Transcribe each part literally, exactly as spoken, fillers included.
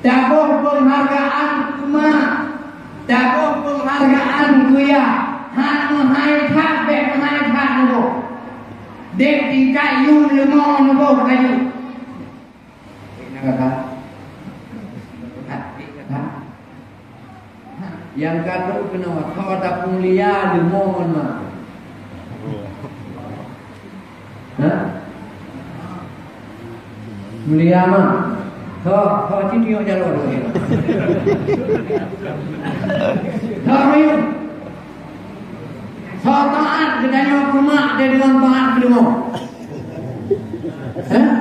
Taboh peunghargaan keu mak, taboh peunghargaan keu yah, han meuhai that, bèk meuhai that neuboh. Dek tingkat yum leumo neuboh ka jeuet. Nyang ka trok keunoe, tho tapeumulia leumo ngon mak. Ha? Mulia mak. Tho, tho cit nyoe jaroe. Tho miyueb. Tho taát geutanyoe keu mak, deungon taát keu leumo. Hah?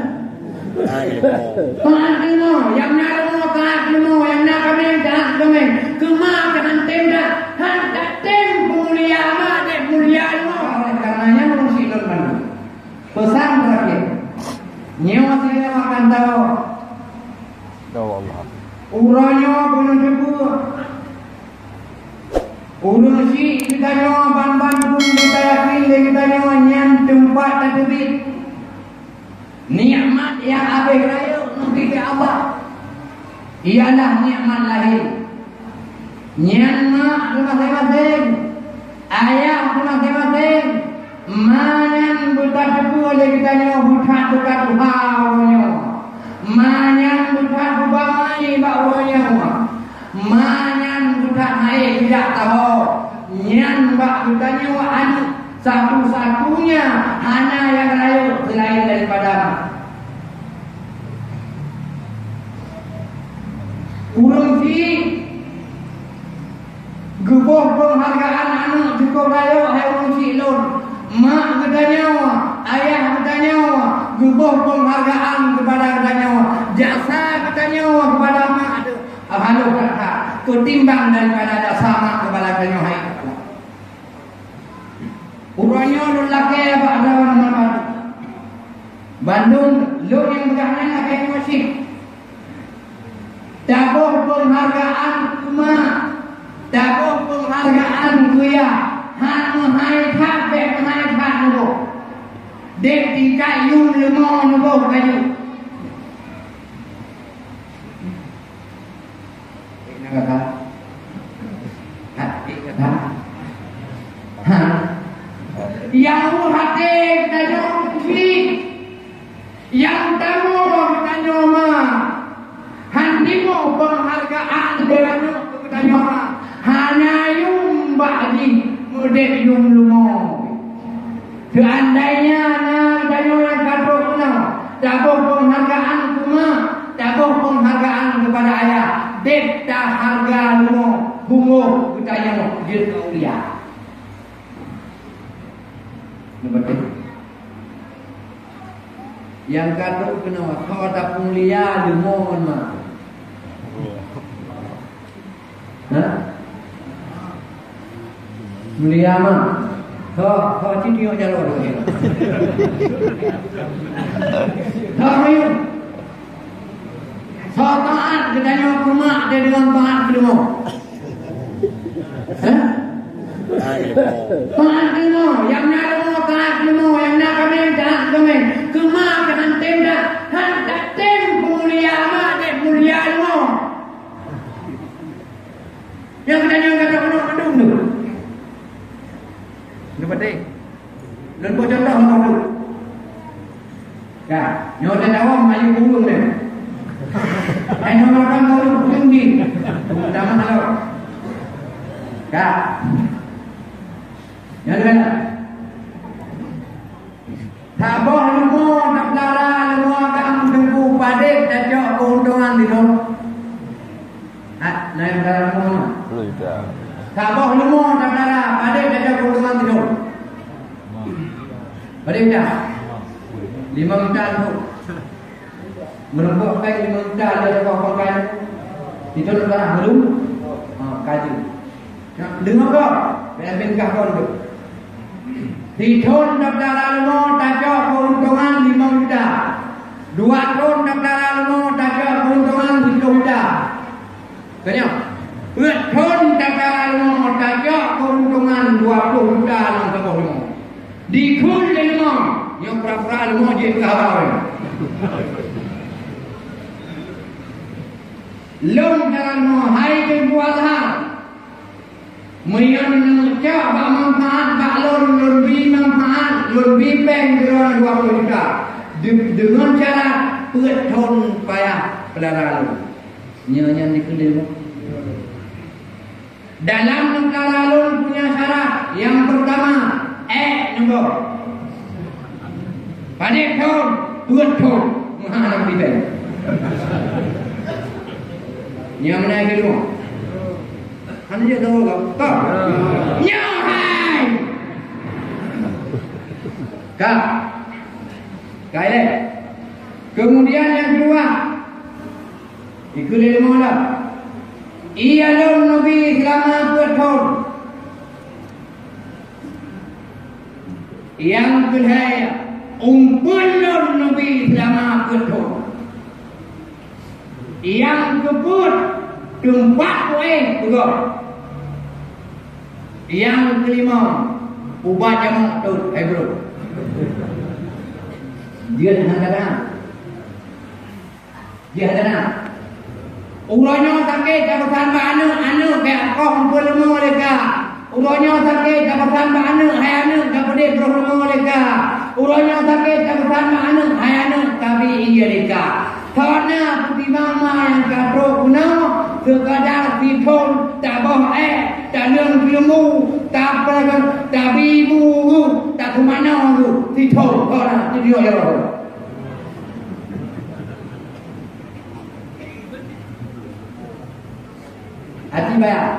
Taát keu leumo, nyang na leumo taát keu leumo, nyang na kaméng taát keu kaméng. Keu mak keunan tem dah, han tatem peumulia mak, dek mulia leumo. Oleh karena nyan, ureueng syiek lôn bandum. Peusan terakhir. Nyoe sidroe akan tahu. Ya Allah. Uroe nyoe bunoe teupeu. Ureueng syiek geutanyoe ban-ban pun geutanyoe yakin lé geutanyoe nyan teumpat tateubiet. Nikmat nyang habéh rayeuk neubri lé Allah ialah nikmat lahé. Nyan mak teumaséng-maséng, ayah teumaséng-maséng. Ma nyan beutateupeue lé geutanyoe beuthat-beuthat tuha uroe nyoe. Ma nyan beuthat beubamai bak uroe nyoe. Ma nyan beuthat hai jak taho. Nyan bak geutanyoe aneuk satu-satunya hana nyang rayeuk seulaén daripada mak. Ureueng syiek geuboh peunghargaan aneuk cukôp rayeuk hai ureueng syiek lôn. Mak geutanyoe, ayah geutanyoe geuboh peunghargaan keupada geutanyoe. Jasa geutanyoe keupada mak teuh halôh that-that keutimbang daripada jasa mak keupada geutanyoe hai. Uroe nyoe lôn lakée bak droeneuh bandum, lôn nyang peugah nyan lakée nyoe cit. Taboh peunghargaan keu mak, taboh peunghargaan keu yah, han meuhai that, bèk meuhai that neuboh. Dek tingkat yum leumo neuboh ka jeuet. Ha? Nyang u até geutanyoe cit, nyang tamong geutanyoe ma, han timoh peunghargaan geutanyoe keu geutanyoe ma, hana yum bak jih meudék yum leumo. Seandainya na geutanyoe nyang ka trok keunoe, taboh peunghargaan keu mak, taboh peunghargaan keupada ayah, deb taharga leumo, beungoh geutanyoe jeuet keu aulia. Neupeuteuh. Nyang ka trok keunoe, tho tapeumulia leumo ngon mak. Ha? Mulia mak. Tho, tho cit nyoe jaroe. Tho miyueb. Tho taát geutanyoe keu mak, deungon taát keu leumo. Ha? Taát keu leumo, nyang na leumo taát keu leumo, nyang na kaméng taát keu kaméng. Keu mak keunan tem dah, han tatem peumulia mak, deb mulia leumo. Nyang geutanyoe ka trok keunoe mandum tu. Neupeuteuh. Lôn bôh cuntoh meunan tu. Ka, nyoe teuh dawong maju turun deh. Hai nyoe makan baru turun di. Utama halo. Ka. Nyoe teuh. Saboh leumo tapeulara leumo agam teungku padeb tacok keuntungan di lôn. Ha, na nyang peulara leumo nyoe? Sepuluh juta. Saboh leumo tapeulara padeb tacok keuntungan di lôn? Padeb juta? Limong juta tu. Meureumpok kai limong juta lé saboh pangkai. Itu leubeh dulu. Ha, kaji. Deungoe gob, peumimpin kah kon tu. Sithon tapeulara leumo tacok keuntungan limong juta. Dua thon tapeulara leumo tacok keuntungan siploh juta. Tanyong, peuet thon tapeulara leumo tacok keuntungan dua ploh juta lam saboh leumo. Dikheun lé leumo, nyoe pura-pura leumo jeuet keu haba. Lôn cara mo hai Teungku Azhar. Meunyoe neucok bak manfaat bak lôn, lôn bi manfaat, lôn bi péng keu droeneuh dua ploh juta. De-, deungon syarat peuet thon payah peulara lôn. Nyoe nyan dikeue lé lôn. Dalam neugara lôn punya syarat, nyang peurtama, ék neuboh. Padub thon, peuet thon. Meuhana bidai. Nyang mana yang kedua? Kan dia tahu, kan? Ka. Nyoe hai. Ka. Ka, eh. Kemudian yang kedua, dikeue lé leumo lom. Ié lôn neubi seulama peuet thon. Nyang keulhèe, umpun lôn neubi seulama peuet thon. Nyang keupeuet, teumpat kuéh peugöt. Nyang keulima, ubat jamok tôt, hai brôk. Jeuet hana gata. Jih hana. Uroe nyoe sakét tapeusan bak aneuk, aneuk bèk koh umpun leumo lé ka. Uroe nyoe sakét tapeusan bak aneuk, hai aneuk ka peudeh broh leumo lé ka. Uroe nyoe sakét tapeusan bak aneuk, hai aneuk ka bi ié lé ka. Thon na peutimang ma nyang ka trok keunoe, seukadar sithon taboh ék, taleueng keuleumbu, tapeureugon, tabi bu, takeumanoe bu, sithon thon na, sithon ya Allah. Aci bayang.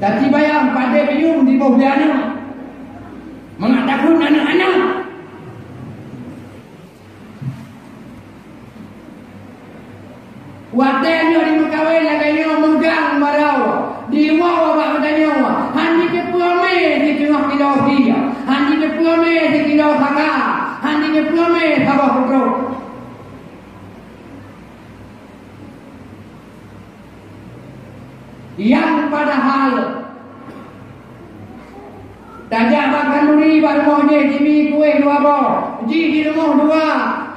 Aci bayang padé biyueng diboh lé aneuk. Mangat takot aneuk-aneuk. Watèe nyoe dimeukawen lagèe nyoe meugang barô, diwoe bak geutanyoe, han jiteupeue mé di teungoh kilo sie, han jiteupeue mé di kilo saka, han jiteupeue mé saboh peutrok. Nyang padahai tajak bak khanduri bak rumoh jih jimi kuéh dua boh, jih di rumoh dua,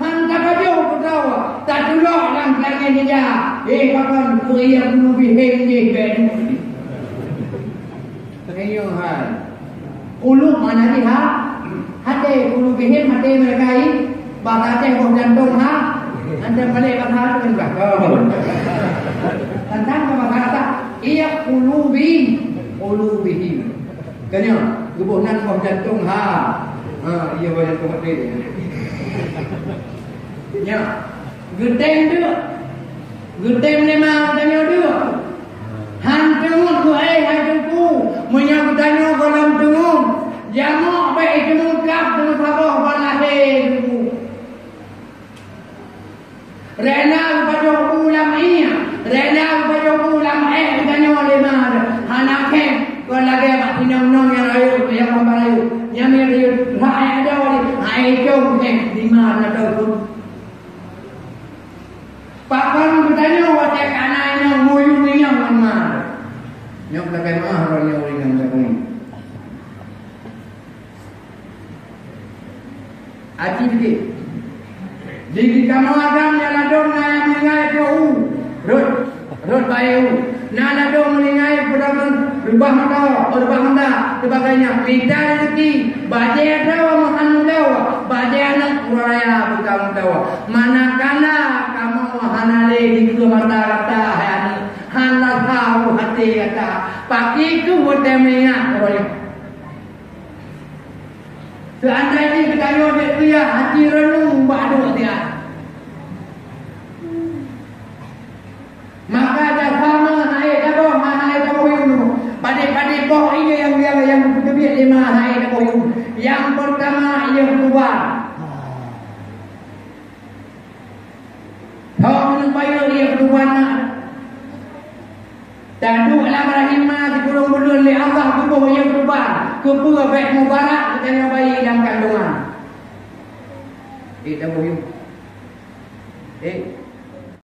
han tapajoh peutroe, tatulok lam keulangèt ija. Eh, pakon keu ié kulu bihém jih bèk duek. Teuingat hai. Kulub mana jih ha? Hate, kulubihim hate mereka i. Bahasa Aceh boh jantong ha? Antam balik bahasa Aceh kan bah. Tantang ke bahasa Aceh. Iya kulubi, kulubihim. Kanya, geuboh nan boh jantong ha. Ha, iya boh jantong hate. Nya. Geutem deuk. Geutem lé ma geutanyoe deuk. Han teungeut keu hai, hai Teungku. Meunyoe geutanyoe gohlom teungeut, jamok bèk iteumeukat teumeusaboh ban lahé Teungku. Rela geupajoh bu lam ié, rela geupajoh bu lam ék geutanyoe lé ma. Hana kém, kon lagèe bak sinong-nong nyang rayeuk, nyang meubayeue. Nyang rayeuk, hai adoe, hai cong kém, di ma na teuh. Pakon geutanyoe watèe ka na inong muyuem inong ngon ma? Nyoe ka lagèe meu'ah droeneuh ureueng nyang beumunyi. Aci dikit. Di kamoe agam nyang ladôm na nyang meuninggai peuet u. Rhot, rhot bayeue. Na ladôm meuninggai peudong reubah moto, reubah honda, sebagainya. Mita rezeki, bajèe droe meuhan mulo, bajèe aneuk uroe raya buka mulo. Manakala kamoe hana lé dikeue mata gata, hai aneuk, hana sa u até gata, pakri keuh watèe meuingat uroe nyoe. Seuandai jih geutanyoe jeuet kuliah, aci reunung bak duek siat. Maka dasar meuhai taboh, meuhai taboh yum. Padé-padé boh ié nyang, nyang, nyang geuteubiet lé meuhai taboh yum. Nyang peurtama ié keutuban. Thon meuneuk bayeue ié keutuban na. Taduek lam rahim ma sikureueng buleuen lé Allah geuboh ié keutuban. Keupeue bèk mubarak geutanyoe bayi lam kandongan. Eh, taboh yum. Eh,